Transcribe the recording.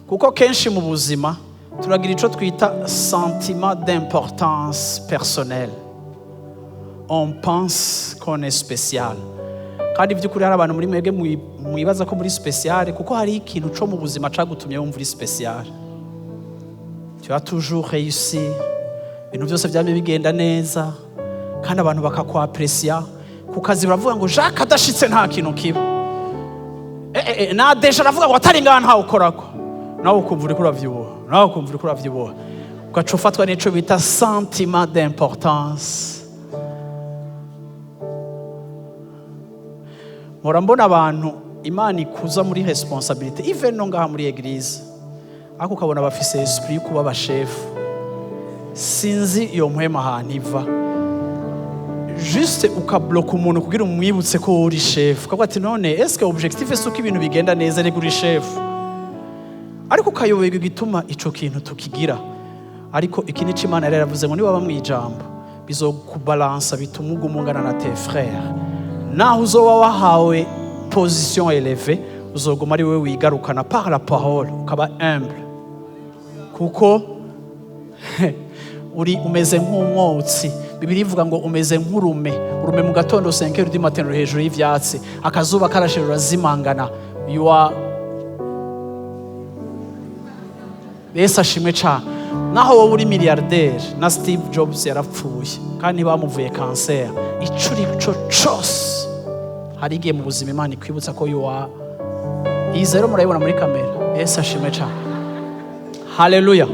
Kuko kenshi mu buzima turagira icyo twita sentiment d'importance personnelle. On pense qu'on est spécial, kandi by'ukuri hari abantu muri mwebwe mwibaza ko muri spécial, kuko hari ikintu cyo mu buzima cagutumye wumva uri spécial. Tu as toujours réussi, ibintu byose byamye bigenda neza, kandi abantu bakakwapresiya. Ku kazi baravuga ngo Jacques adashitse nta kintu kiba. Na DG aravuga ngo atari ngaha ntawe ukorako. Nawe ukumva uriko uravyibuha, nawe ukumva uriko uravyibuha, ugaca ufatwa n'ico bita sentiment d'importance. Mpora mbona abantu Imana ikuza muri responsabilité, even no ngaha muri église, ariko ukabona bafise esprit yo kuba abashefu. Sinzi iyo mpwema ahantu iva. Juste ukabloka umuntu kugira umwibutse ko uri chef, ukavuga ati: "None est-ce que objectif si uko ibintu bigenda neza? Rega uri chef." Ariko ukayoberwa igituma ico kintu tukigira. Ariko iki nico Imana yari yaravuze ngo niwaba mu ijambo, bizokubalansa, bituma uguma ungana na tes frères. Naho uzoba wahawe position élevée, uzoguma ari wowe wigarukana par la parole, ukaba humble, kuko uri umeze nk'umwotsi. Bibiliya ivuga ngo umeze nk'urume. Urume mu gatondo, 5 heures du matin, ruri hejuru y'ivyatsi, akazuba karashe rurazimangana. You are. Yesu ashimwe cyane. Naho wowe uri milliardaire, na Steve Jobs yarapfuye kandi ntibamuvuye kanseri. Ico uri cyo cose, hari igihe mu buzima Imana ikwibutsa ko you are. Iyi zero murayibona muri kamera. Yesu ashimwe cyane. Haleluya.